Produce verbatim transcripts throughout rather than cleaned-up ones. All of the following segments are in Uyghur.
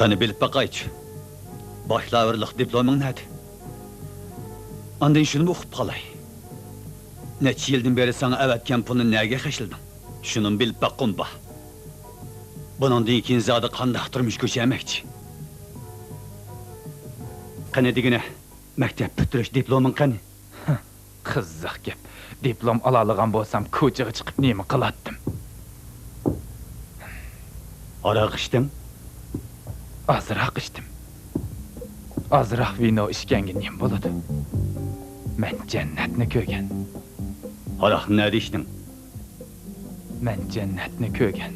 قېنى، بىلىپ باقايچۇ، باكلاۋېرلىق دىپلومۇڭ نەدە؟ ئاندىن شۇنىمۇ ئۇقۇپ قالاي. نەچچە يىلدىن بېرى ساڭا ئەۋەتكەن پۇلنى نەگە خەجلىدىڭ؟ شۇنىمۇ بىلىپ باققۇم بار. بۇنىڭدىن كېيىن زادى قانداق تۇرمۇش كۆچۈرمەكچى؟ قېنى دېگىنە، مەكتەپ پۈتتۈرۈش دىپلومۇڭ قېنى؟ قىزىق گەپ. دىپلوم ئالالىغان بولسام، كوچىغا چىقىپ نېمە قىلاتتىم؟ ھاراق ئىچتىڭ؟ ئازراق ئىچتىم. ئازراق ۋىنو ئىچكەنگە نېمە بولىدۇ؟ مەن جەننەتنى كۆرگەن. ھاراقنى نەدە ئىچتىڭ؟ مەن جەننەتنى كۆرگەن.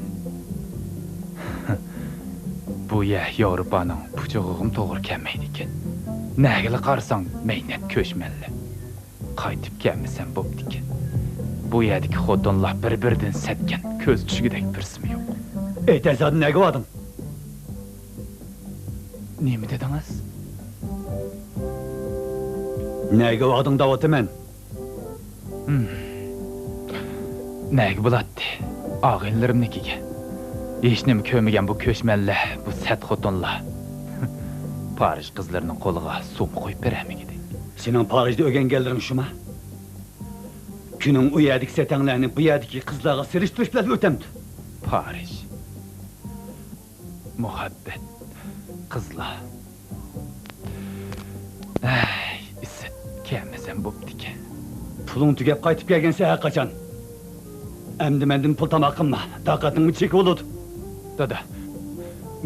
بۇ يەر ياۋروپانىڭ پۇچىغىغىمۇ توغرا كەلمەيدىكەن. نەگىلا قارىساڭ، مەينەت كۆچمەنلەر. قايتىپ كەلمىسەم بوپتىكەن. بۇ يەردىكى خوتۇنلار بىر-بىرىدىن سەتكەن، كۆز چۈشىگۈدەك بىرسىمۇ يوق. ئېيتە زادى، نەگە باردىڭ؟ نېمە دېدىڭىز؟ نەگە باردىڭ دەۋاتىمەن. ھىم. نەگە بولاتتى؟ ئاغىنىلىرىمنىڭكىگە. ھېچنېمە كۆرمىگەن بۇ كۆچمەنلەر، بۇ سەت خوتۇنلار. پارىژ قىزلىرىنىڭ قولىغا سۇمۇ قويۇپ بېرەلمىگۈدەك. سېنىڭ پارىژدا ئۆگەنگەنلىرىڭ شۇما؟ كۈنۈڭ ئۇ يەردىكى سەتەڭلەرنى بۇ يەردىكى قىزلارغا سېلىشتۇرۇش بىلەن ئۆتەمدۇ؟ پارىژ. مۇھەببەت. قىزلار. ئەي، ئىسىت، كەلمىسەم بوپتىكەن. پۇلۇڭ تۈگەپ قايتىپ كەلگەنسەن ھەرقاچان. ئەمدى مەندىن پۇل تاماق قىلما، تاقەتنىڭمۇ چېكى بولىدۇ. دادا،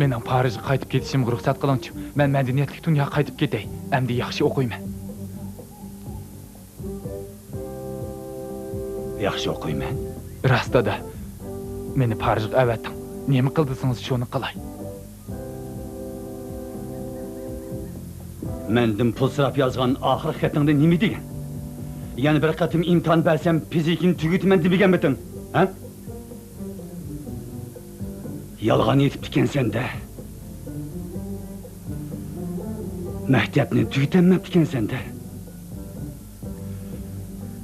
مېنىڭ پارىژغا قايتىپ كېتىشىمگە رۇخسەت قىلىڭچۇ، مەن مەدەنىيەتلىك دۇنياغا قايتىپ كېتەي، ئەمدى ياخشى ئوقۇيمەن. ياخشى ئوقۇيمەن. راست، دادا. مېنى پارىژغا ئەۋەتىڭ. نېمە قىل دېسىڭىز، شۇنى قىلاي. مەندىن پۇل سوراپ يازغان ئاخىرقى خېتىڭدە نېمە دېگەن؟ يەنە بىر قېتىم ئىمتىھان بەرسەم، فىزىكىنى تۈگىتىمەن دېمىگەنمىدىڭ؟ ھە؟ يالغان ئېيتىپتىكەنسەن-دە. مەكتەپنى تۈگىتەلمەپتىكەنسەن-دە.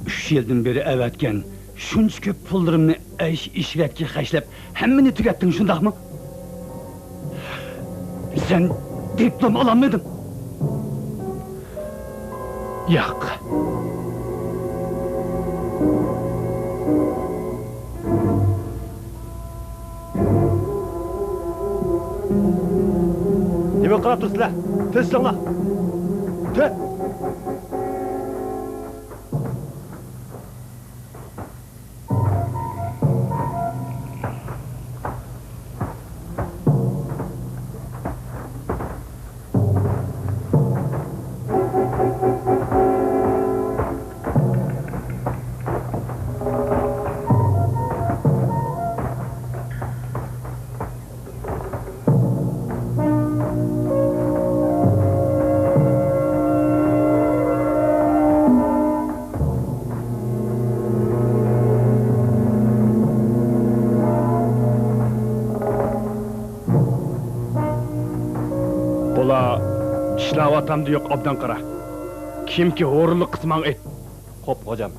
ئۈچ يىلدىن بېرى ئەۋەتكەن شۇنچە كۆپ پۇللىرىمنى ئەيش-ئىشرەتكە خەجلەپ، ھەممىنى تۈگەتتىڭ، شۇنداقمۇ؟ سەن دىپلوم ئالالمىدىڭ. ياق. نېمە قاراپ تۇرسىلەر؟ تېز سىلەڭلار! تېز! بۇلار ئىشلەۋاتامدۇ يوق، ئوبدان قارا. كىمكى ھۇرۇنلۇق قىلسا ماڭا ئېيت. خوپ، خوجام.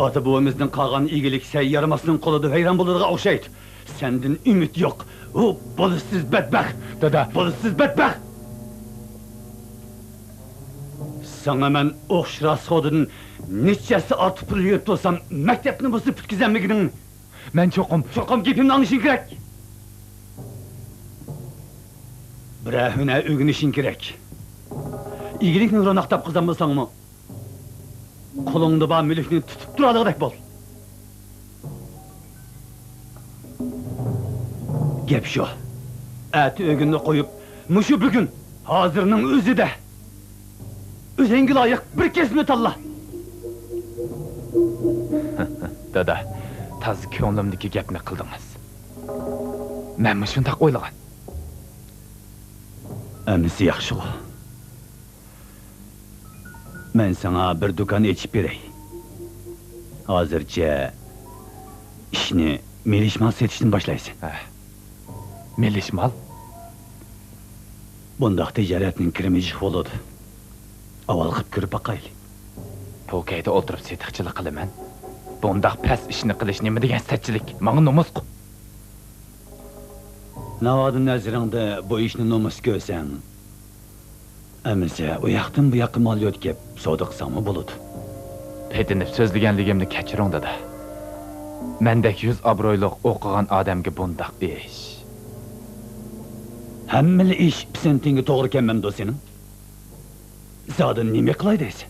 ئاتا بوۋىمىزدىن قالغان ئىگىلىك سەي يارىماسنىڭ قولىدا ۋەيران بولىدىغان ئوخشايدۇ. سەندىن ئۈمىد يوق. ئۇ بالىسىز بەتبەخت. دادا. بالىسىز بەتبەخت. ساڭا مەن ئوخشاش سودىدىن نەچچە ھەسسە ئارتۇق پۇل يىغىپ تۇرسام، مەكتەپنى بولسا پۈتكۈزەلمىگىنىڭنى. مەن چوقۇم. چوقۇم گېپىمنى ئاڭلىشىڭ كېرەك. بىرەر ھۈنەر ئۆگىنىشىڭ كېرەك. ئىگىلىكنى روناق تاپقۇزالمىساڭمۇ، قولۇڭدا بار مۈلۈكنى تۇتۇپ تۇرالىغۇدەك بول. گەپ شۇ. ئەتە ئۆگۈننى قويۇپ، مۇشۇ بۈگۈن، ھازىرنىڭ ئۆزىدە ئۆزۈڭگە لايىق بىر كەسىپنى تاللا. دادا، تازا كۆڭلۈمدىكى گەپنى قىلدىڭىز. مەنمۇ شۇنداق ئويلىغان. ئەمىسە ياخشىغۇ. مەن ساڭا بىر دۇكان ئېچىپ بېرەي. ھازىرچە ئىشنى مېلىشمال سېتىشتىن باشلايسەن. ھە. مېلىشمال؟ بۇنداق تىجارەتنىڭ كىرىمى جىق بولىدۇ. ئاۋۋال قىلىپ كۆرۈپ باقايلى. پوكەيدە ئولتۇرۇپ سېتىقچىلىق قىلىمەن. بۇنداق پەس ئىشنى قىلىش نېمە دېگەن سەتچىلىك؟ ماڭا نومۇسقۇ. ناۋادا نەزىرىڭدە بۇ ئىشنى نومۇس كۆرسەڭ، ئەمىسە ئۇ ياقتىن بۇ ياققا مال يۆتكەپ سودا قىلساڭمۇ بولىدۇ. پېتىنىپ سۆزلىگەنلىكىمنى كەچۈرۈڭ، دادا. مەندەك يۈز ئابرۇيلۇق ئوقۇغان ئادەمگە بۇنداق ئىش. ھەممىلا ئىش پىسەنتىڭگە توغرا كەلمەمدۇ سېنىڭ؟ زادى نېمە قىلاي دەيسەن؟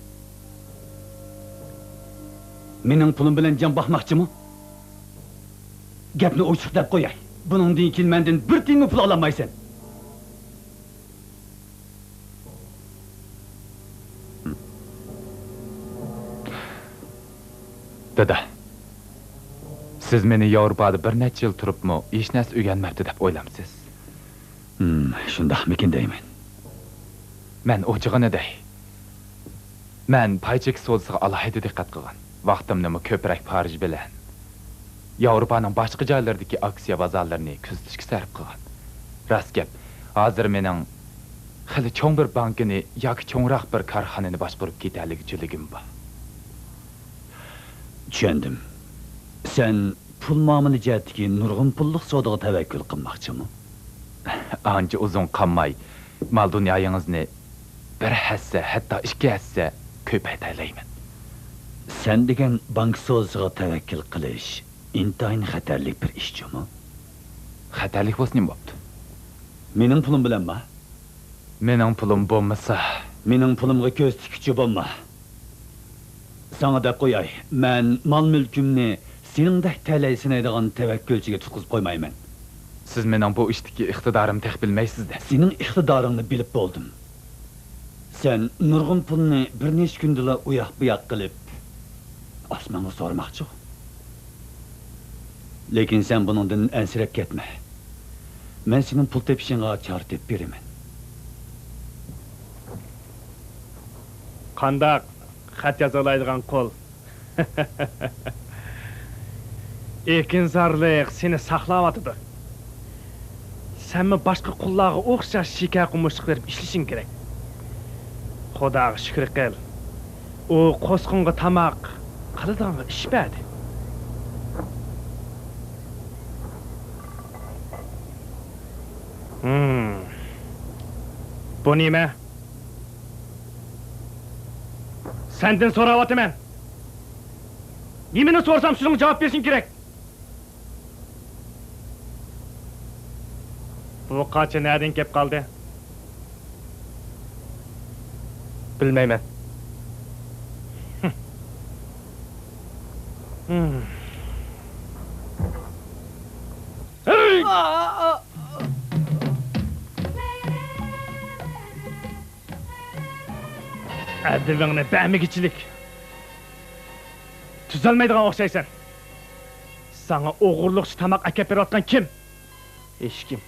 مېنىڭ پۇلۇم بىلەن جان باقماقچىمۇ؟ گەپنى ئوچۇق دەپ قوياي. بۇنىڭدىن كېيىن مەندىن بىر تىيىنمۇ پۇل ئالالمايسەن. دادا، سىز مېنى ياۋروپادا بىر نەچچە يىل تۇرۇپمۇ ھېچ نەرسە ئۆگەنمەپتۇ دەپ ئويلامسىز؟ ھىم، شۇنداقمىكىن دەيمەن. مەن ئوچۇقىنى دەي. مەن پاي چېكىش سودىسىغا ئالاھىدە دىققەت قىلغان. ۋاقتىمنىمۇ كۆپرەك پارىژ بىلەن ياۋروپانىڭ باشقا جايلىرىدىكى ئاكسىيە بازارلىرىنى كۆزىتىشكە سەرپ قىلغان. راست گەپ، ھازىر مېنىڭ خېلى چوڭ بىر بانكىنى ياكى چوڭراق بىر كارخانىنى باشقۇرۇپ كېتەلىگۈچىلىكىم بار. چۈشەندىم. سەن پۇل مۇئامىلە جەھەتتىكى نۇرغۇن پۇللۇق سودىغا تەۋەككۈل قىلماقچىمۇ؟ ئانچە ئۇزۇن قالماي، مال-دۇنيايىڭىزنى بىر ھەسسە، ھەتتا ئىككى ھەسسە كۆپەيتەلەيمەن. سەن دېگەن بانكا سودىسىغا تەۋەككۈل قىلىش ئىنتايىن خەتەرلىك بىر ئىش جۇمۇ؟ خەتەرلىك بولسا نېمە بوپتۇ؟ مېنىڭ پۇلۇم بىلەنما؟ مېنىڭ پۇلۇم بولمىسا. مېنىڭ پۇلۇمغا كۆز تىككۈچى بولما. ساڭا دەپ قوياي، مەن مال-مۈلكۈمنى سېنىڭدەك تەلەي سىنايدىغان تەۋەككۈلچىگە تۇتقۇزۇپ قويمايمەن. سىز مېنىڭ بۇ ئىشتىكى ئىقتىدارىمنى تېخى بىلمەيسىز-دە. سېنىڭ ئىقتىدارىڭنى بىلىپ بولدۇم. سەن نۇرغۇن پۇلنى بىر نەچچە كۈندىلا ئۇياق-بۇياق قىلىپ، ئاسمانغا سورىماقچىغۇ. لېكىن سەن بۇنىڭدىن ئەنسىرەپ كەتمە. مەن سېنىڭ پۇل تېپىشىڭغا چارە تېپىپ بېرىمەن. قانداق خەت يازالايدىغان قول؟ ئېكىنزارلىق سېنى ساقلاۋاتىدۇ. سەنمۇ باشقا قۇللارغا ئوخشاش شېكەر قومۇچلۇق بېرىپ ئىشلىشىڭ كېرەك. خۇداغا شۈكرى قىل، ئۇ قوسقۇنغا تاماق، قىلىدىغانغا ئىش بەردى. ھىم. بۇ نېمە؟ سەندىن سوراۋاتىمەن. نېمىنى سورىسام، شۇنىڭغا جاۋاب بېرىشىڭ كېرەك. بۇ قاچا نەدىن كەپ قالدى؟ بىلمەيمەن. ھىم. ھەي! ئەدىپىڭنى بەرمىگۈچىلىك. تۈزەلمەيدىغان ئوخشايسەن. ساڭا ئوغرىلىقچە تاماق ئەكەپ بېرىۋاتقان كىم؟ ھېچكىم.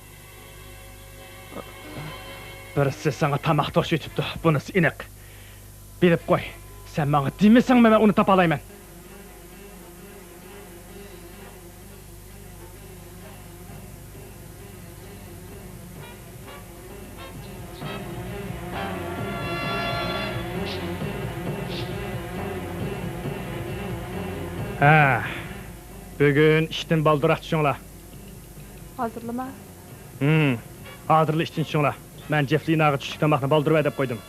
بىرسى ساڭا تاماق توشۇۋېتىپتۇ، بۇنىسى ئېنىق. بىلىپ قوي، سەن ماڭا دېمىسەڭمۇ مەن ئۇنى تاپالايمەن. ھە، بۈگۈن ئىشتىن بالدۇرراق چۈشۈڭلار. ھازىرلىما؟ ھىم، ھازىرلا ئىشتىن چۈشۈڭلار. مەن جېفلىناغا چۈشلۈك تاماقنى بالدۇر بەر دەپ قويدۇم.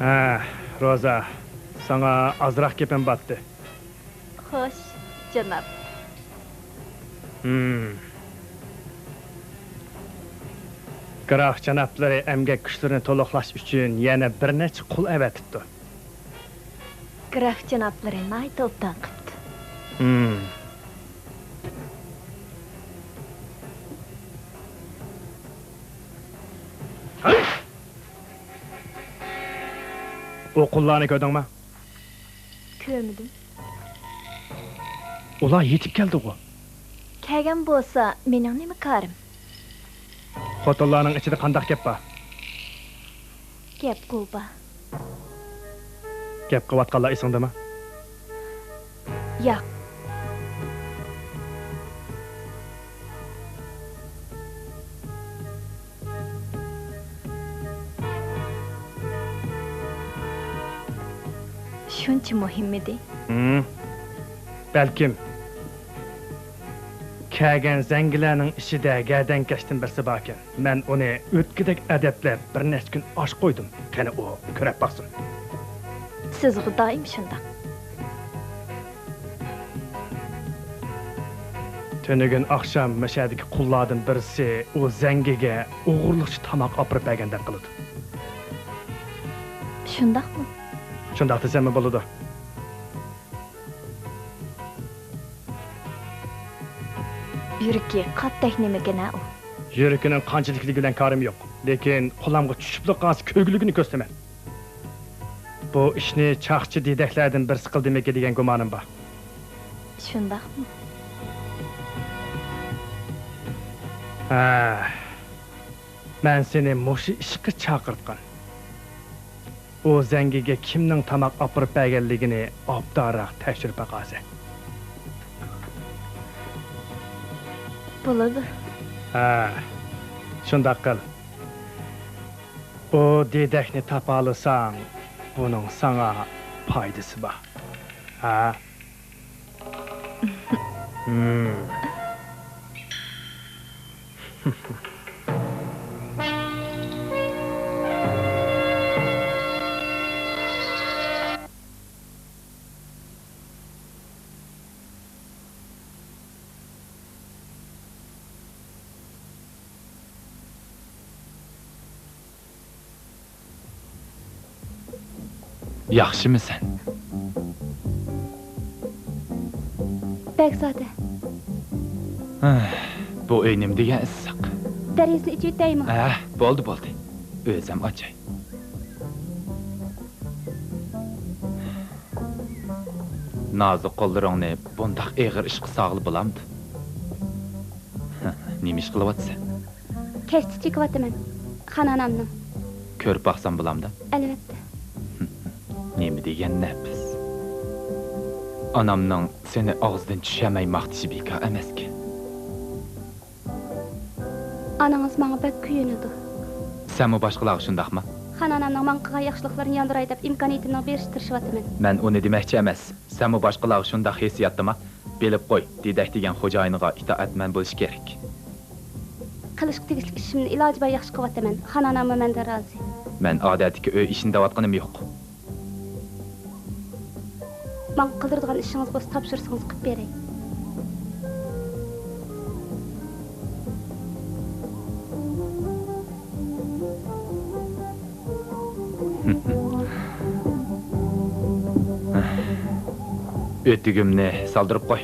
ھە، روزا، ساڭا ئازراق گېپىم باتتى. خوش، جاناب. ھىم. گراف جانابلىرى ئەمگەك كۈچلىرىنى تولۇقلاش ئۈچۈن يەنە بىر نەچچە قۇل ئەۋەتىپتۇ. گراف جانابلىرى ناھايىتى ئوبدان قىپتۇ. ھىم. ئۇ قۇللارنى كۆردۈڭمۇ؟ كۆرمىدىم. ئۇلار يېتىپ كەلدىغۇ. كەلگەن بولسا، مېنىڭ نېمە كارىم؟ خوتۇنلارنىڭ ئىچىدە قانداق گەپ بار؟ گەپ قىلما. گەپ قىلىۋاتقانلار ئېسىڭدىمۇ؟ ياق. شۇنچە مۇھىممىدى؟ ھىم. بەلكىم. كەلگەن زەڭگىلەرنىڭ ئىچىدە گەدەنكەشتىن بىرسى باركەن. مەن ئۇنى ئۆتكىدەك ئەدەپلەپ، بىر نەچچە كۈن ئاچ قويدۇم. قېنى، ئۇ كۆرۈپ باقسۇن. سىزغۇ دائىم شۇنداق. تۈنۈگۈن ئاخشام مەشەدىكى قۇللاردىن بىرسى ئۇ زەڭگىگە ئوغرىلىقچە تاماق ئاپىرىپ بەرگەندەك قىلىدۇ. شۇنداقمۇ؟ شۇنداق دېسەممۇ بولىدۇ. يۈرىكى قاتتەك نېمىكەن ھە ئۇ؟ يۈرىكىنىڭ قانچىلىكلىكى بىلەن كارىم يوق. لېكىن قولۇمغا چۈشۈپلا قالسا كۆرگۈلۈكىنى كۆرسىتىمەن. بۇ ئىشنى چاقچى دېدەكلەردىن بىرسى قىلدىمىكىن دېگەن گۇمانىم بار. شۇنداقمۇ؟ ھە. مەن سېنى مۇشۇ ئىشقا چاقىرتقان. ئۇ زەڭگىگە كىمنىڭ تاماق ئاپىرىپ بەرگەنلىكىنى ئوبدانراق تەكشۈرۈپ باقارسەن. بولىدۇ. ھە، شۇنداق قىل. ئۇ دېدەكنى تاپالىساڭ، بۇنىڭ ساڭا پايدىسى بار. ھە؟ ھىم. ياخشىمۇ سەن؟ بەك زادە. ھە، بۇ ئۆي نېمە دېگەن ئىسسىق. دېرىزىنى ئېچىۋېتەيمۇ؟ ھە، بولدى، بولدى. ئۆزۈم ئاچاي. نازۇك قوللىرىڭنى بۇنداق ئېغىر ئىشقا سالغىلى بولامدۇ؟ نېمە ئىش قىلىۋاتىسەن؟ كەشتە چېكىۋاتىمەن. خان ئانامنىڭ. كۆرۈپ باقسام بولامدۇ؟ ئەلۋەتتە. نېمە دېگەن نەپىس. ئانامنىڭ سېنى ئاغزىدىن چۈشۈرمەي ماختىشى بىكار ئەمەسكەن. ئانىڭىز ماڭا بەك كۆيۈنىدۇ. سەنمۇ باشقىلارغا شۇنداقمۇ؟ خان ئانامنىڭ ماڭا قىلغان ياخشىلىقلىرىنى ياندۇراي دەپ ئىمكانىيىتىمنىڭ بېرىشىچە تىرىشىۋاتىمەن. مەن ئۇنى دېمەكچى ئەمەس. سەنمۇ باشقىلارغا شۇنداق ھېسسىياتتىمۇ؟ بىلىپ قوي، دېدەك دېگەن خوجايىنىغا ئىتائەتمەن بولۇش كېرەك. قىلىشقا تېگىشلىك ئىشىمنى ئىلاجى بار ياخشى قىلىۋاتىمەن. خان ئاناممۇ مەندىن رازى. مەن ئادەتتىكى ئۆي ئىشىنى دەۋاتقىنىم يوق. ماڭا قىلدۇرىدىغان ئىشىڭىز بولسا تاپشۇرسىڭىز قىلىپ بېرەي. ئۆتۈگۈمنى سالدۇرۇپ قوي.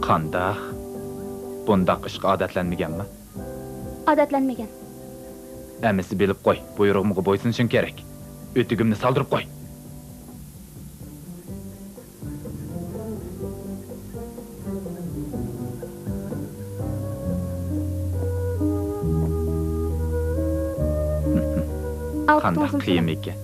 قانداق؟ بۇنداق ئىشقا ئادەتلەنمىگەنما؟ ئادەتلەنمىگەن. ئەمىسە بىلىپ قوي، بۇيرۇغۇمغا بويسۇنۇشۇڭ كېرەك. ئۆتۈگۈمنى سالدۇرۇپ قوي. قانداق قىيىن ئىكەن.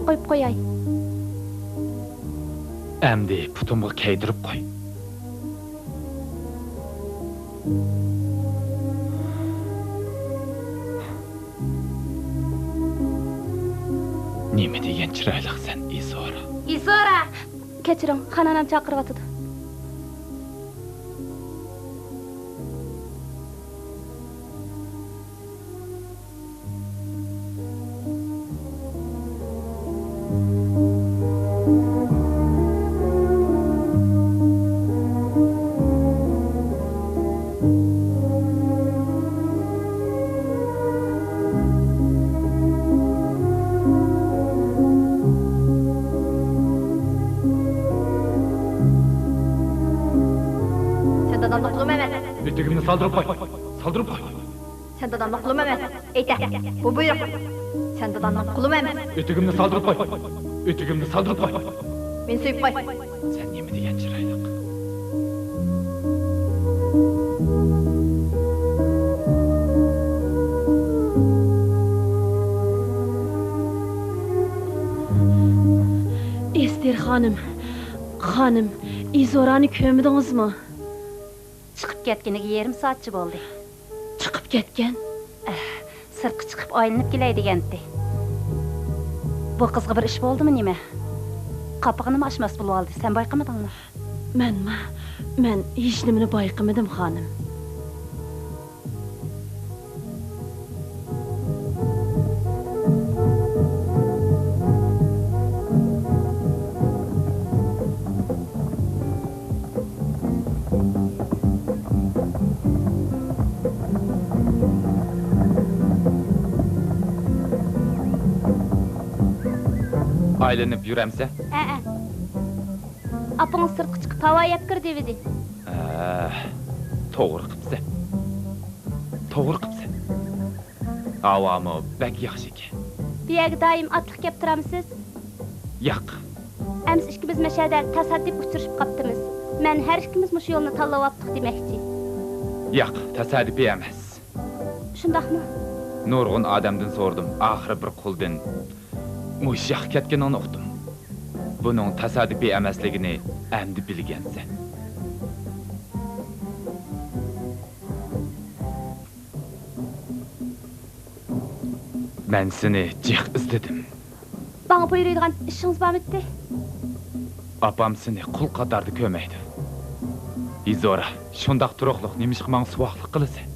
قويۇپ قوياي. ئەمدى پۇتۇمغا كىيدۈرۈپ قوي. نېمە دېگەن چىرايلىقسەن، ئىزورا. ئىزورا! كەچۈرۈڭ، خانانام چاقىرىۋاتىدۇ. سەن دادامنىڭ قۇلۇمۇ ئەمەس. ئۆتۈكۈمنى سالدۇرۇپ قوي. سالدۇرۇپ قوي. سەن دادامنىڭ قۇلۇمۇ ئەمەس. ئېيتە، بۇ بۇيرۇق. سەن دادامنىڭ قۇلۇمۇ ئەمەس. ئۆتۈكۈمنى سالدۇرۇپ قوي. ئۆتۈكۈمنى سالدۇرۇپ قوي. مېنى سۆيۈپ قوي. سەن نېمە دېگەن چىرايلىق. ئېستېر خانىم، خانىم، ئىزورانى كۆرمىدىڭىزمۇ؟ چىقىپ كەتكىنىگە يېرىم سائەتچە بولدى. چىقىپ كەتكەن؟ ئەھ، سىرتقا چىقىپ ئايلىنىپ كېلەي دېگەنتى. بۇ قىزغا بىر ئىش بولدىمۇ نېمە؟ قاپىقىنىمۇ ئاچماس بولۇۋالدى، سەن بايقىمىدىڭمۇ؟ مەنما؟ مەن ھېچنېمىنى بايقىمىدىم، خانىم. ئايلىنىپ يۈرەمسەن؟ ھەئە. ئاپىڭىز سىرتقا چىقىپ ھاۋا يەپ كىر دېۋىدى. ھە، توغرا قىپسەن. توغرا قىپسەن. ھاۋامۇ بەك ياخشىكەن. بۇ يەرگە دائىم ئاتلىق كەپ تۇرامسىز؟ ياق. ئەمىسە ئىككىمىز مەشەدە تاسادىپ ئۇچرىشىپ قاپتىمىز. مەن ھەر ئىككىمىز مۇشۇ يولنى تاللاۋاپتۇق دېمەكچى. ياق، تاسادىپىي ئەمەس. شۇنداقمۇ؟ نۇرغۇن ئادەمدىن سورىدىم، ئاخىرى بىر قۇلدىن مۇشۇ ياققا كەتكىنىڭنى ئۇقتۇم. بۇنىڭ تاسادىپىي ئەمەسلىكىنى ئەمدى بىلگەنسەن. مەن سېنى جىق ئىزدىدىم. ماڭا بۇيرۇيدىغان ئىشىڭىز بارمىدى؟ ئاپام سېنى قۇل قاتارىدا كۆرمەيدۇ. ئىزورا، شۇنداق تۇرۇقلۇق نېمىشقا ماڭا سوغۇقلۇق قىلىسەن؟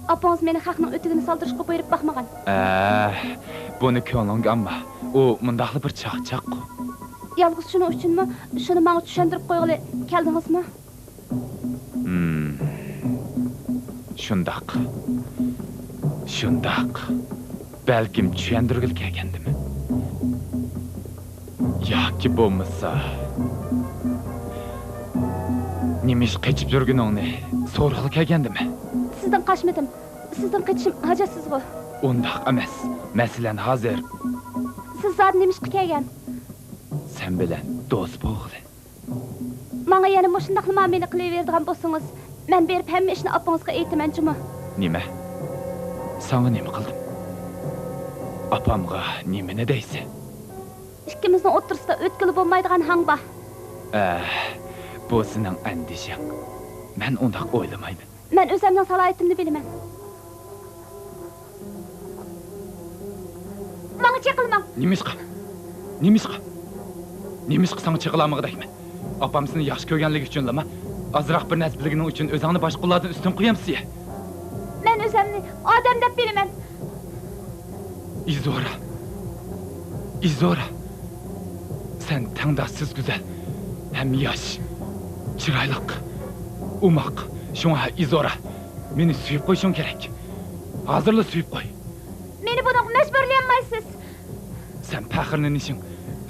ئاپىڭىز مېنى خەقنىڭ ئۆتۈكىنى سالدۇرۇشقا بۇيرۇپ باقمىغان. ئەھ، بۇنى كۆڭلۈڭگە ئالما. ئۇ مۇنداقلا بىر چاقچاققۇ. يالغۇز شۇنىڭ ئۈچۈنمۇ شۇنى ماڭا چۈشەندۈرۈپ قويغىلى كەلدىڭىزمۇ؟ ھىم. شۇنداق. شۇنداق. بەلكىم چۈشەندۈرگىلى كەلگەندىمەن. ياكى بولمىسا، نېمە ئىش قېچىپ يۈرگىنىڭنى سورىغىلى كەلگەندىمەن. سىزدىن قاچمىدىم. سىزدىن قېچىشىم ھاجەتسىزغۇ. ئۇنداق ئەمەس. مەسىلەن، ھازىر. سىز زادى نېمە ئىشقا كەلگەن؟ سەن بىلەن دوست بولغىلى. ماڭا يەنە مۇشۇنداقلا مۇئامىلە قىلىۋېرىدىغان بولسىڭىز، مەن بېرىپ ھەممە ئىشنى ئاپىڭىزغا ئېيتىمەن جۇمۇ. نېمە؟ ساڭا نېمە قىلدىم؟ ئاپامغا نېمىنى دەيسەن؟ ئىككىمىزنىڭ ئوتتۇرىسىدا ئۆتكىلى بولمايدىغان ھاڭ بار. ئەھ، بۇ سېنىڭ ئەندىشەڭ. مەن ئۇنداق ئويلىمايمەن. مەن ئۆزەمنىڭ سالاھىيىتىمنى بىلىمەن. ماڭا چېقىلماڭ. نېمىشقا؟ نېمىشقا؟ نېمىشقا ساڭا چېقىلالمىغۇدەكمەن؟ ئاپام سېنى ياخشى كۆرگەنلىكى ئۈچۈنلىما؟ ئازراق بىر نەرسە بىلگىنىڭ ئۈچۈن ئۆزۈڭنى باشقا قۇللاردىن ئۈستۈن قويامسىيە؟ مەن ئۆزەمنى ئادەم دەپ بىلىمەن. ئىزورا! ئىزورا! سەن تەڭداشسىز گۈزەل، ھەم ياش، چىرايلىق، ئوماق. شۇڭا ئىزورا، مېنى سۆيۈپ قويۇشۇڭ كېرەك. ھازىرلا سۆيۈپ قوي. مېنى بۇنىڭغا مەجبۇرلىيالمايسىز. سەن پەخىرلىنىشىڭ،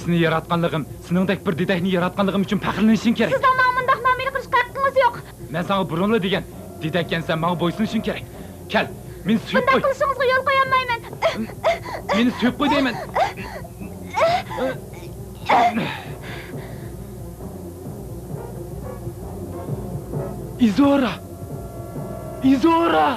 سېنى ياراتقانلىقىم، سېنىڭدەك بىر دېدەكنى ياراتقانلىقىم ئۈچۈن پەخىرلىنىشىڭ كېرەك. سىزنىڭ ماڭا مۇنداق مۇئامىلە قىلىشقا ھەققىڭىز يوق. مەن ساڭا بۇرۇنلا دېگەن، دېدەككەنسەن، ماڭا بويسۇنۇشۇڭ كېرەك. كەل، مېنى سۆيۈپ قوي. بۇنداق قىلىشىڭىزغا يول قويالمايمەن. مېنى سۆيۈپ قوي دەيمەن. ئىزورا! ئىزورا!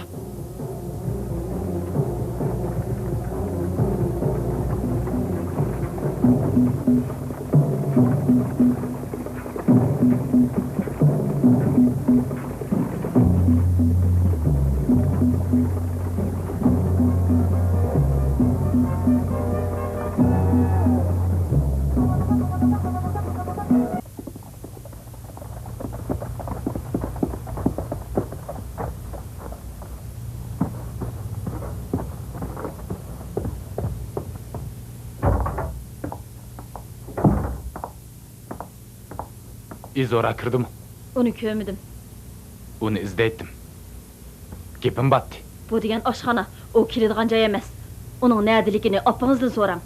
ئىزورا كىردىمۇ؟ ئۇنى كۆرمىدىم. ئۇنى ئىزدەيتتىم. گېپىم باتتى. بۇ دېگەن ئاشخانا، ئۇ كېلىدىغان جاي ئەمەس. ئۇنىڭ نەدىلىكىنى ئاپىڭىزدىن سوراڭ.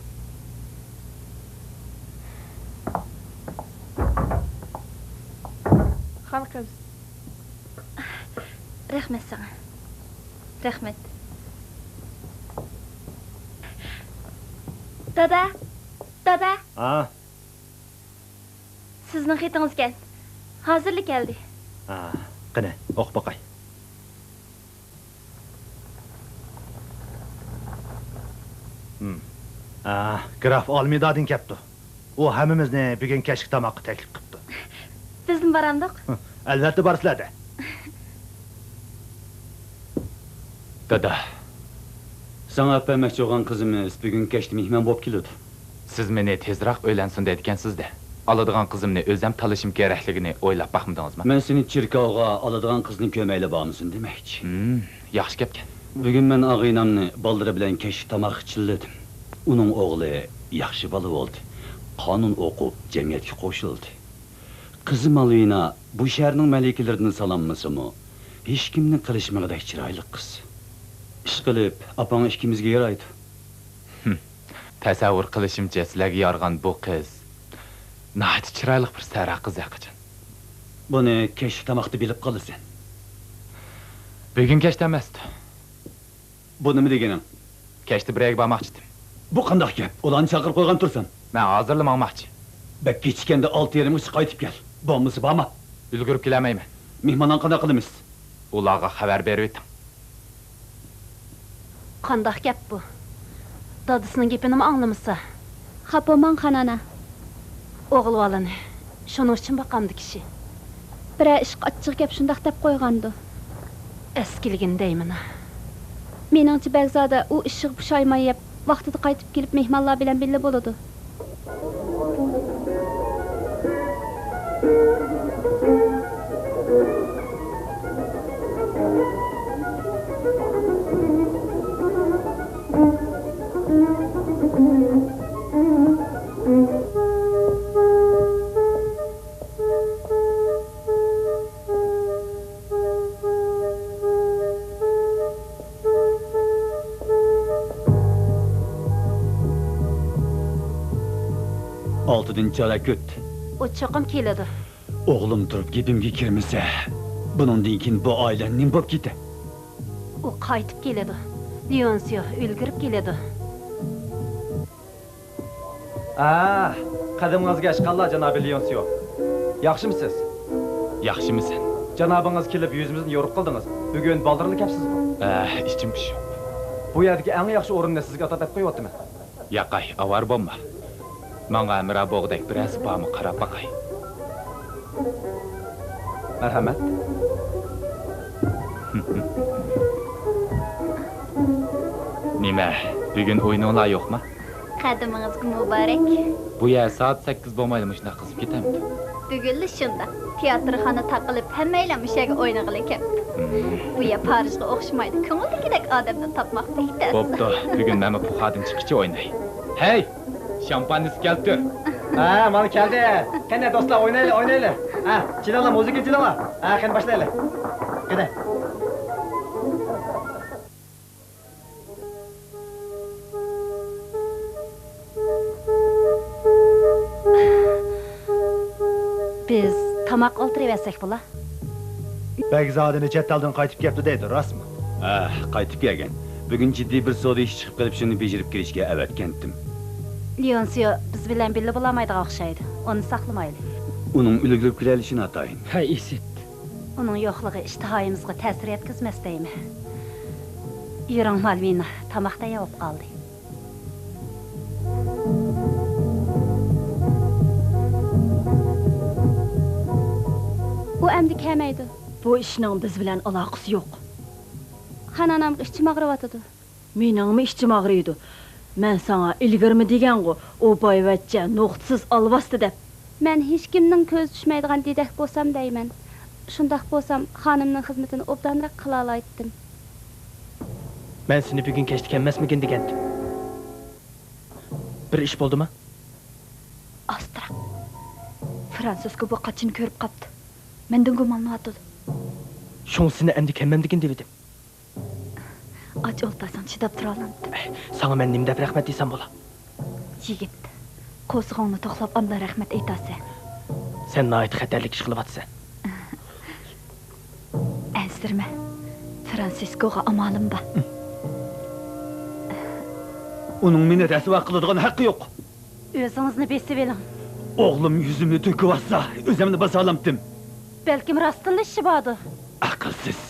خانقىز. رەھمەت ساڭا. رەھمەت. دادا! دادا! ھا؟ سىزنىڭ خېتىڭىزكەن. ھازىرلا كەلدى. ھا، قېنى، ئوقۇپ باقاي. ھىم. ھا، گراف ئالمېدادىن كەپتۇ. ئۇ ھەممىمىزنى بۈگۈن كەچلىك تاماققا تەكلىپ قىپتۇ. بىزمۇ بارامدۇق؟ ئەلۋەتتە بارىسىلەر-دە. دادا. ساڭا ئەپەرمەكچى بولغان قىزىمىز بۈگۈن كەچتە مېھمان بولۇپ كېلىدۇ. سىز مېنى تېزراق ئۆيلەنسۇن دەيدىكەنسىز-دە. ئالىدىغان قىزىمنى ئۆزۈم تاللىشىم كېرەكلىكىنى ئويلاپ باقمىدىڭىزمۇ؟ مەن سېنى چېركاۋغا ئالىدىغان قىزنى كۆرمەيلا بارمىسۇن دېمەكچى. ھىم، ياخشى گەپكەن. بۈگۈن مەن ئاغىنەمنى بالىلىرى بىلەن كەچلىك تاماققا چىللىدىم. ئۇنىڭ ئوغلى ياخشى بالا بولدى. قانۇن ئوقۇپ، جەمئىيەتكە قوشۇلدى. قىزى مالۋىنا بۇ شەھەرنىڭ مەلىكىلىرىدىن سانالمىسىمۇ، ھېچكىمنىڭ قىلىشمىغۇدەك چىرايلىق قىز. ئىشقىلىپ، ئاپاڭ ئىككىمىزگە يارايدۇ. ھىم. تەسەۋۋۇر قىلىشىمچە، سىلەرگە يارىغان بۇ قىز ناھايىتى چىرايلىق بىر سەھرا قىزى ھەقىچان. بۇنى كەچلىك تاماقتا بىلىپ قالىسەن. بۈگۈن كەچتە ئەمەستۇ. بۇ نېمە دېگىنىڭ؟ كەچتە بىر يەرگە بارماقچىدىم. بۇ قانداق گەپ؟ ئۇلارنى چاقىرىپ قويغان تۇرسام. مەن ھازىرلا ماڭماقچى. بەك كېچىككەندە ئالتە يېرىمغىچە قايتىپ كەل. بولمىسا بارما. ئۈلگۈرۈپ كېلەلمەيمەن. مېھماننى قانداق قىلىمىز؟ ئۇلارغا خەۋەر بېرىۋېتىڭ. قانداق گەپ بۇ؟ دادىسىنىڭ گېپىنىمۇ ئاڭلىمىسا؟ خاپا بولماڭ، خانانا. ئوغۇل بالىنى شۇنىڭ ئۈچۈن باقامدۇ كىشى؟ بىرەر ئىشقا ئاچچىق گەپ شۇنداق دەپ قويغاندۇ. ئەسكىلىگىنى دەيمىنا. مېنىڭچە، بەگزادە ئۇ ئىشىغا پۇشايمان يەپ، ۋاقتىدا قايتىپ كېلىپ، مېھمانلار بىلەن بىللە بولىدۇ. ئالتىدىن چالا كۈت. ئۇ چوقۇم كېلىدۇ. ئوغلۇم تۇرۇپ گېپىمگە كىرمىسە، بۇنىڭدىن كېيىن بۇ ئائىلە نېمە بولۇپ كېتە؟ ئۇ قايتىپ كېلىدۇ. ليونسيو ئۈلگۈرۈپ كېلىدۇ. ئا، قەدىمىڭىزگە ئەشقاللا، جانابى ليونسيو. ياخشىمۇسىز؟ ياخشىمۇسەن؟ جانابىڭىز كېلىپ يۈزىمىزنى يورۇق قىلدىڭىز. بۈگۈن بالدۇرلا كەپسىزغۇ؟ ئە، ئىچىم پۇشۇق. بۇ يەردىكى ئەڭ ياخشى ئورۇننى سىزگە ئاتا دەپ قويۇۋاتىمەن. ياقاي، ئاۋارە بولما. ماڭا ھەمراھ بولغۇدەك بىرەرسى بارمۇ، قاراپ باقاي. مەرھەمەت. نېمە، بۈگۈن ئويۇنۇڭلار يوقما؟ قەدىمىڭىزگە مۇبارەك. بۇ يەر سائەت سەككىز بولمايلا مۇشۇنداق قىزىپ كېتەمدۇ؟ بۈگۈنلا شۇنداق. تىياتىرخانا تاقىلىپ، ھەممەيلەن مۇشۇ يەرگە ئوينىغىلى كەپتۇ. ھىم. بۇ يەر پارىژغا ئوخشىمايدۇ. كۆڭۈلدىكىدەك ئادەمنى تاپماق بەك تەس. بوپتۇ، بۈگۈن مەنمۇ پۇخادىن چىققىچە ئويناي. ھەي! شامپانىسكا كەلتۈر. ھە، مانا كەلدى. قېنى، دوستلار، ئوينايلى، ئوينايلى. ھە، چېلىڭلار، مۇزىكىنى چېلىڭلار. ھە، قېنى، باشلايلى. قېنى. بىز تاماق ئولتۇرۇۋەرسەك بولا؟ بەگزادىنى چەت ئەلدىن قايتىپ كەپتۇ دەيدۇ، راستمۇ؟ ھە، قايتىپ كەلگەن. بۈگۈن جىددىي بىر سودا ئىشى چىقىپ قېلىپ، شۇنى بېجىرىپ كېلىشكە ئەۋەتكەنتىم. ليونسيو بىز بىلەن بىللە بولالمايدىغان ئوخشايدۇ. ئۇنى ساقلىمايلى. ئۇنىڭ ئۈلگۈرۈپ كېلەلىشى ناتايىن. ھەي، ئىسىت. ئۇنىڭ يوقلۇقى ئىشتىھايىمىزغا تەسىر يەتكۈزمەس دەيمەن. يۈرۈڭ، مالۋىنا، تاماق تەييار بولۇپ قالدى. ئەمدى كەلمەيدۇ. بۇ ئىشنىڭ بىز بىلەن ئالاقىسى يوق. خان ئانامغا ئىچىم ئاغرىۋاتىدۇ. مېنىڭمۇ ئىچىم ئاغرىيدۇ. مەن ساڭا ئىلگىرىمۇ دېگەنغۇ، ئۇ بايۋەچچە، نۇقتىسىز ئالۋاستى دەپ. مەن ھېچكىمنىڭ كۆزى چۈشمەيدىغان دېدەك بولسام دەيمەن. شۇنداق بولسام، خانىمنىڭ خىزمىتىنى ئوبدانراق قىلالايتتىم. مەن سېنى بۈگۈن كەچتە كەلمەسمىكىن دېگەنتىم. بىر ئىش بولدىمۇ؟ ئاستىراق. فرانسىسكو بۇ قاچىنى كۆرۈپ قاپتۇ. مەندىن گۇمانلىنىۋاتىدۇ. شۇڭا سېنى ئەمدى كەلمەمدىكىن دېۋىدىم. ئاچ ئولتۇرساڭ چىداپ تۇرالامتىم. ساڭا مەن نېمە دەپ رەھمەت دېسەم بولا؟ يىگىت، قورسىقىڭنى توقلاپ ئاندىن رەھمەت ئېيتارسەن. سەن ناھايىتى خەتەرلىك ئىش قىلىۋاتىسەن. ئەنسىرىمە، فرانسىسكوغا ئامالىم بار. ئۇنىڭ مېنى رەسۋا قىلىدىغان ھەققى يوق. ئۆزىڭىزنى بېسىۋېلىڭ. ئوغلۇم يۈزۈمنى تۆكۈۋاتسا، ئۆزۈمنى باسالامتىم. بەلكىم راستتىنلا ئىشى باردۇ. ئەقىلسىز.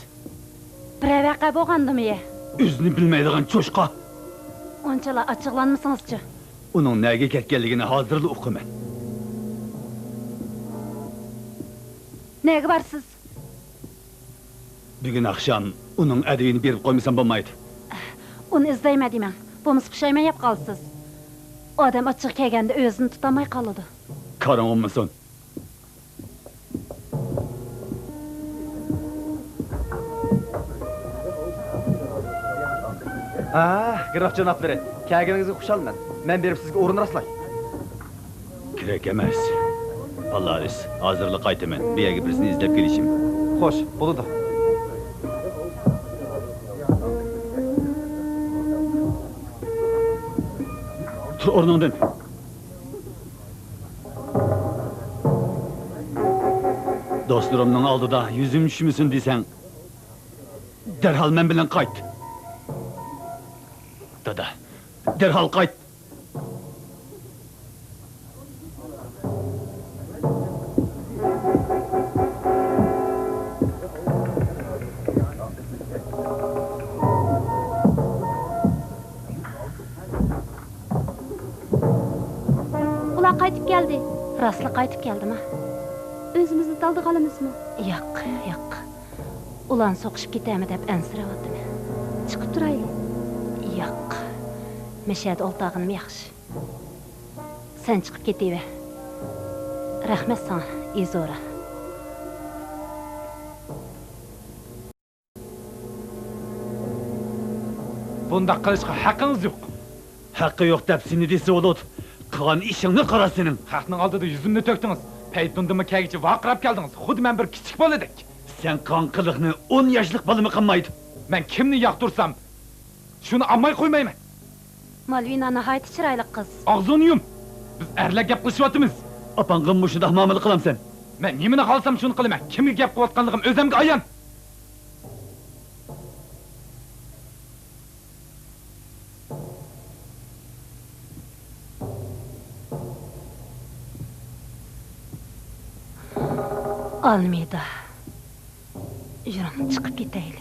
بىرەر ۋەقە بولغاندىمۇ يە؟ ئۆزىنى بىلمەيدىغان چوشقا. ئۇنچىلا ئاچچىقلانمىسىڭىزچۇ. ئۇنىڭ نەگە كەتكەنلىكىنى ھازىرلا ئۇقىمەن. نەگە بارىسىز؟ بۈگۈن ئاخشام ئۇنىڭ ئەدىپىنى بېرىپ قويمىسام بولمايدۇ. ئۇنى ئىزدەيمەن دېمەڭ. بولمىسا پۇشايمان يەپ قالىسىز. ئادەم ئاچچىقى كەلگەندە ئۆزىنى تۇتالماي قالىدۇ. كارىڭ بولمىسۇن. ھە، گراف جانابلىرى، كەلگىنىڭىزگە خۇشالمەن. مەن بېرىپ سىزگە ئورۇن راسلاي. كېرەك ئەمەس. پاللارىس، ھازىرلا قايتىمەن. بۇ يەرگە بىرسىنى ئىزدەپ كېلىشىم. خوش، بولىدۇ. تۇر ئورنۇڭدىن. دوستلىرىمنىڭ ئالدىدا يۈزۈم چۈشمىسۇن دېسەڭ، دەرھال مەن بىلەن قايت. دادا، دەرھال قايت. ئۇلار قايتىپ كەلدى. راستلا قايتىپ كەلدىما؟ ئۆزىمىزنى دالدىغا ئالىمىزمۇ؟ ياق، ياق. ئۇلارنى سوقۇشۇپ كېتەرمۇ دەپ ئەنسىرەۋاتىمەن. چىقىپ تۇرايلى. ياق. مەشەدە ئولتۇرغىنىم ياخشى. سەن چىقىپ كېتىۋەر. رەھمەت ساڭا، ئىزورا. بۇنداق قىلىشقا ھەققىڭىز يوق. ھەققى يوق دەپ سېنى دېسە بولىدۇ. قىلغان ئىشىڭنى قارا سېنىڭ. خەقنىڭ ئالدىدا يۈزۈمنى تۆكتىڭىز. پەيتۇندىمۇ كەلگۈچە ۋارقىراپ كەلدىڭىز. خۇددى مەن بىر كىچىك بالىدەك. سەن قىلغان قىلىقنى ئون ياشلىق بالىمۇ قىلمايدۇ. مەن كىمنى ياقتۇرسام، شۇنى ئالماي قويمايمەن. مالۋىنا ناھايىتى چىرايلىق قىز. ئاغزىڭنى يۇم! بىز ئەرلەر گەپ قىلىشىۋاتىمىز. ئاپاڭغا مۇشۇنداق مۇئامىلە قىلامسەن؟ مەن نېمىنى خالىسام شۇنى قىلىمەن. كىمگە گەپ قىلىۋاتقانلىقىم ئۆزۈمگە ئايان. ئالمىدا. يۈرۈڭ، چىقىپ كېتەيلى.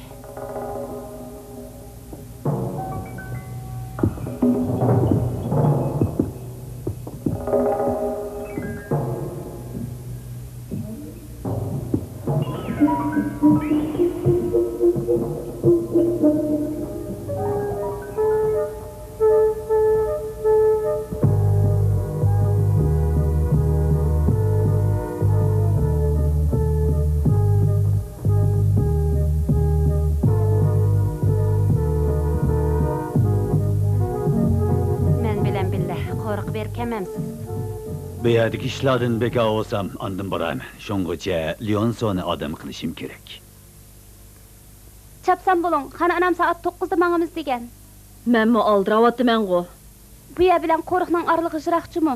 مەن بىلەن بىللە قورۇققا بېرىپ كەلمەمسىز؟ بۇ يەردىكى ئىشلاردىن بىكار بولسام، ئاندىن بارارمەن. شۇڭغىچە ليونسونى ئادەم قىلىشىم كېرەك. چاپسان بولۇڭ، خان ئانام سائەت توققۇزدا ماڭىمىز دېگەن. مەنمۇ ئالدىراۋاتىمەنغۇ. بۇ يەر بىلەن قورۇقنىڭ ئارىلىقى يىراقچىمۇ؟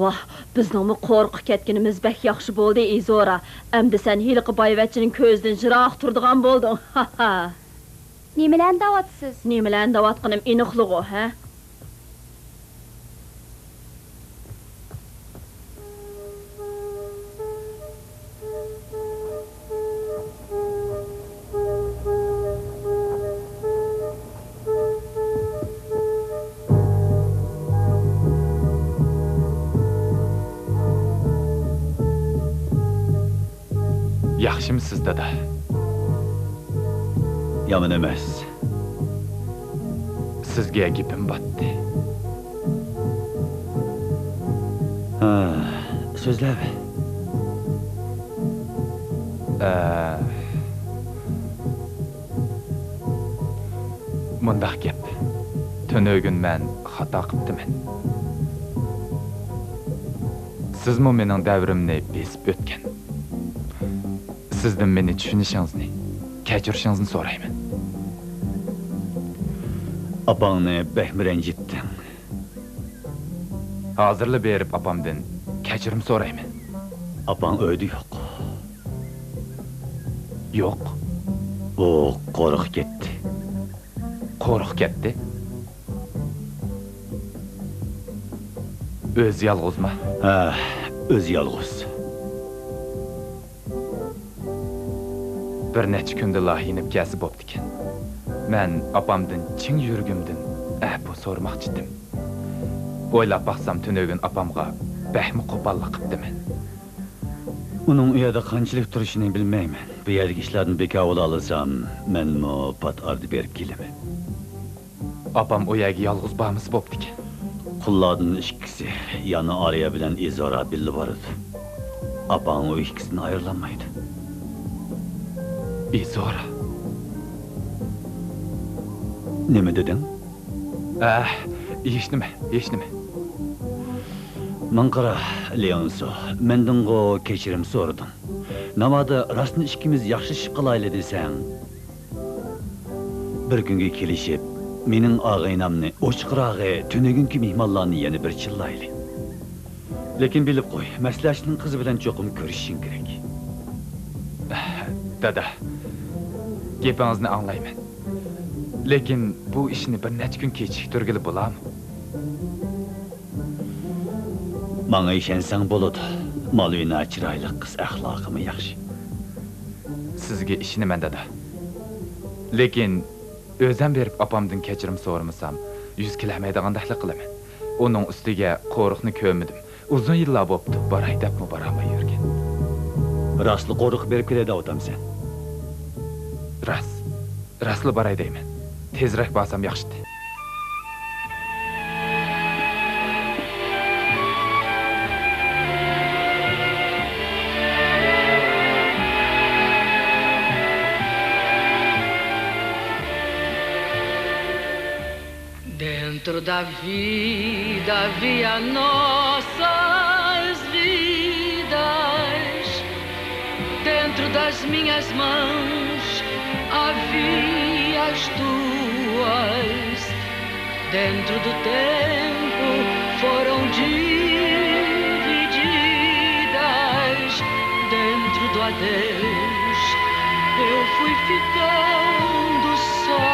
ۋاھ، بىزنىڭمۇ قورۇققا كەتكىنىمىز بەك ياخشى بولدى، ئىزورا. ئەمدى سەن ھېلىقى بايۋەچچىنىڭ كۆزىدىن يىراق تۇرىدىغان بولدۇڭ. ھا ھا. نېمىلەرنى دەۋاتىسىز؟ نېمىلەرنى دەۋاتقىنىم ئېنىقلىغۇ، ھە؟ ياخشى. سىز، دادا. يامان ئەمەس. سىزگە گېپىم باتتى. ھە، سۆزلەۋ. ئە، مۇنداق گەپ. تۈنۈگۈن مەن خاتا قىپتىمەن. سىزمۇ مېنىڭ دەۋرىمنى بېسىپ ئۆتكەن. سىزدىن مېنى چۈشىنىشىڭىزنى، كەچۈرۈشىڭىزنى سورايمەن. ئاپاڭنى بەكمۇ رەنجىتتىڭ. ھازىرلا بېرىپ ئاپامدىن كەچۈرۈم سورايمەن. ئاپاڭ ئۆيدە يوق. يوق؟ ئۇ قورقۇپ كەتتى. قورقۇپ كەتتى؟ ئۆزى يالغۇزما؟ ھە، ئۆزى يالغۇز. بىر نەچچە كۈندىلا يېنىپ كەلسە بوپتىكەن. مەن ئاپامدىن چىن يۈرىكىمدىن ئەپۇ سورىماقچىدىم. ئويلاپ باقسام، تۈنۈگۈن ئاپامغا بەكمۇ قوپاللىق قىپتىمەن. ئۇنىڭ ئۇ يەردە قانچىلىك تۇرۇشىنى بىلمەيمەن. بۇ يەردىكى ئىشلاردىن بىكار بولالىسام، مەنمۇ پات ئارىدا بېرىپ كېلىمەن. ئاپام ئۇ يەرگە يالغۇز بارمىسا بوپتىكەن. قۇللاردىن ئىككىسى، يانا ئارىيە بىلەن ئىزورا بىللە بارىدۇ. ئاپاڭ ئۇ ئىككىسىدىن ئايرىلالمايدۇ. ئىزورا؟ نېمە دېدىڭ؟ ئەھ، ھېچنېمە، ھېچنېمە. ماڭا قارا، ليونسو، مەندىنغۇ كەچۈرۈم سورىدىڭ. ناۋادا راستىنى ئىككىمىز ياخشىلىشىپ قالايلى دېسەڭ، بىر كۈنگە كېلىشىپ، مېنىڭ ئاغىنەمنى، ئوچۇقراقى، تۈنۈگۈنكى مېھمانلارنى يەنە بىر چىللايلى. لېكىن بىلىپ قوي، مەسلىھەتچىنىڭ قىزى بىلەن چوقۇم كۆرۈشۈشۈڭ كېرەك. دادا، گېپىڭىزنى ئاڭلايمەن. لېكىن بۇ ئىشنى بىر نەچچە كۈن كېچىكتۈرگىلى بولامۇ؟ ماڭا ئىشەنسەڭ بولىدۇ. مالۋىنا چىرايلىق قىز، ئەخلاقىمۇ ياخشى. سىزگە ئىشىنىمەن، دادا. لېكىن ئۆزەم بېرىپ ئاپامدىن كەچۈرۈم سورىمىسام، يۈز كېلەلمەيدىغاندەكلا قىلىمەن. ئۇنىڭ ئۈستىگە قورۇقنى كۆرمىدىم. ئۇزۇن يىللار بوپتۇ، باراي دەپمۇ بارالماي يۈرگەن. راستلا قورقۇپ بېرىپ كېلەي دەۋاتامسەن؟ راست. راستلا باراي دەيمەن. تېزرەك بارسام ياخشىتى. Dentro da vida havia nossas vidas, dentro das minhas mãos havia as tuas, dentro do tempo foram divididas, dentro do adeus eu fui ficando só.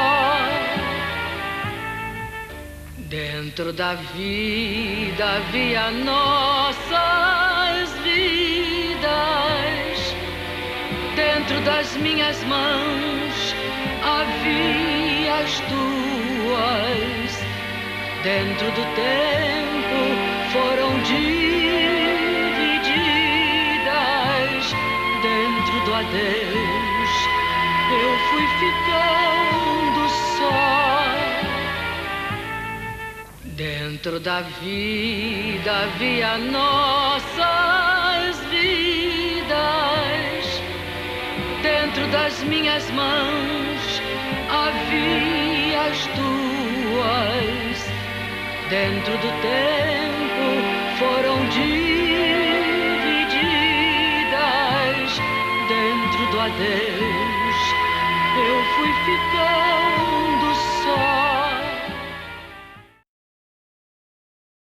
Dentro da vida havia nossas vidas, dentro das minhas mãos havia as tuas, dentro do tempo foram divididas, dentro do adeus eu fui ficando só. Dentro da vida havia nossas vidas, dentro das minhas mãos havia as tuas, dentro do tempo foram divididas, dentro do adeus eu fui ficando só.